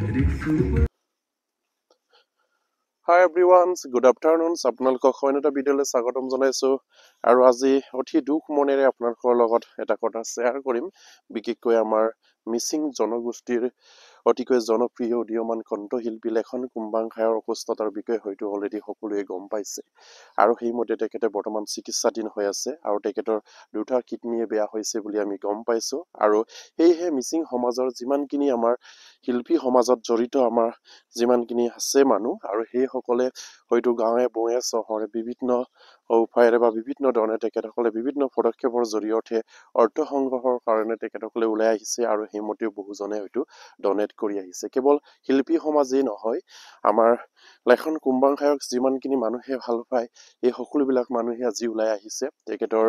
Hi everyone, good afternoon. আপোনালোকক অন্য এটা ভিডিঅ'লৈ স্বাগতম জনাইছোঁ। আৰু আজি অতি দুখ মনেৰে আপোনালোকৰ লগত এটা কথা শ্বেয়াৰ কৰিম। বিশেষকৈ আমাৰ মিচিং জনগোষ্ঠীৰ অতিকৈ জনপ্ৰিয় উদীয়মান কণ্ঠশিল্পী লেখন কুম্বাংখায়ৰ অসুস্থতাৰ বিষয়ে হয়তো অলৰেডি সকলোৱে গম পাইছে। আৰু সেইমতে তেখেতে বৰ্তমান চিকিৎসাধীন হৈ আছে আৰু তেখেতৰ দুটা কিডনীয়ে বেয়া হৈছে বুলি আমি গম পাইছোঁ। আৰু সেয়েহে মিচিং সমাজৰ যিমানখিনি আমাৰ শিল্পী সমাজত জড়িত আমাৰ যিমানখিনি আছে মানুহ, আৰু সেইসকলে হয়তো গাঁৱে ভূঞে চহৰে বিভিন্ন উপায়েৰে বা বিভিন্ন ধৰণে তেখেতসকলে বিভিন্ন পদক্ষেপৰ জৰিয়তে অৰ্থ সংগ্ৰহৰ কাৰণে তেখেতসকলে ওলাই আহিছে। আৰু সেইমতেও বহুজনে হয়তো ডনেট কৰি আহিছে। কেৱল শিল্পী সমাজেই নহয়, আমাৰ লেখন কুম্বাংখায়ক যিমানখিনি মানুহে ভাল পায়, এই সকলোবিলাক মানুহে আজি ওলাই আহিছে তেখেতৰ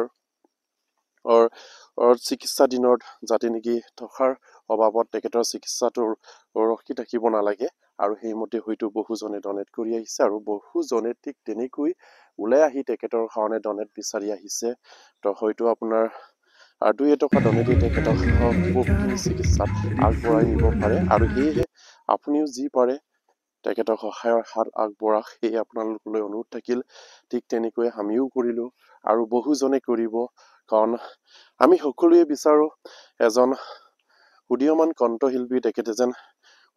চিকিৎসাধীনত যাতে নেকি টকাৰ অভাৱত তেখেতৰ চিকিৎসাটো ৰখি থাকিব নালাগে। আৰু সেইমতে হয়তো বহুজনে ডনেট কৰি আহিছে আৰু বহুজনে ঠিক তেনেকৈ ওলাই আহি তেখেতৰ কাৰণে ডনেট বিচাৰি আহিছে। তো হয়তো আপোনাৰ দুই এটকা ডনেটে তেখেতক বহুখিনি চিকিৎসাত আগবঢ়াই নিব পাৰে। আৰু সেয়েহে আপুনিও যি পাৰে তেখেতক সহায়ৰ হাত আগবঢ়াওক, সেয়ে আপোনালোকলৈ অনুৰোধ থাকিল। ঠিক তেনেকৈ আমিও কৰিলোঁ আৰু বহুজনে কৰিব, কাৰণ আমি সকলোৱে বিচাৰোঁ এজন উদীয়মান কণ্ঠশিল্পী তেখেতে যেন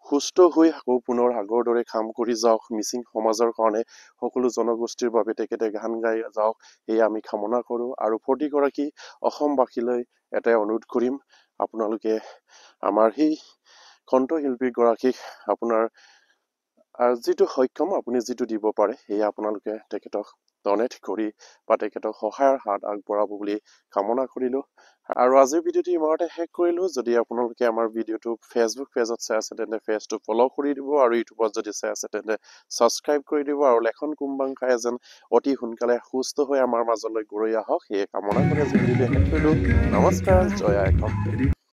সুস্থ হৈ আকৌ পুনৰ আগৰ দৰে কাম কৰি যাওক, মিচিং সমাজৰ কাৰণে সকলো জনগোষ্ঠীৰ বাবে তেখেতে গান গাই যাওক, সেয়ে আমি কামনা কৰোঁ। আৰু প্ৰতিগৰাকী অসমবাসীলৈ এটাই অনুৰোধ কৰিম, আপোনালোকে আমাৰ সেই কণ্ঠশিল্পীগৰাকীক আপোনাৰ যিটো সক্ষম আপুনি যিটো দিব পাৰে, সেয়ে আপোনালোকে তেখেতক ডনেট কৰি বা তেখেতক সহায়ৰ হাত আগবঢ়াব বুলি কামনা কৰিলোঁ। আৰু আজিৰ ভিডিঅ'টো ইমানতে শেষ কৰিলোঁ। যদি আপোনালোকে আমাৰ ভিডিঅ'টো ফেচবুক পেজত চাই আছে তেন্তে পেজটো ফ'ল' কৰি দিব, আৰু ইউটিউবত যদি চাই আছে তেন্তে ছাবস্ক্ৰাইব কৰি দিব। আৰু লেখন কুম্বাংখাই যেন অতি সোনকালে সুস্থ হৈ আমাৰ মাজলৈ ঘূৰি আহক, সেয়ে কামনা কৰি আজি ভিডিঅ'টো শেষ কৰিলোঁ। নমস্কাৰ, জয় আই অসম।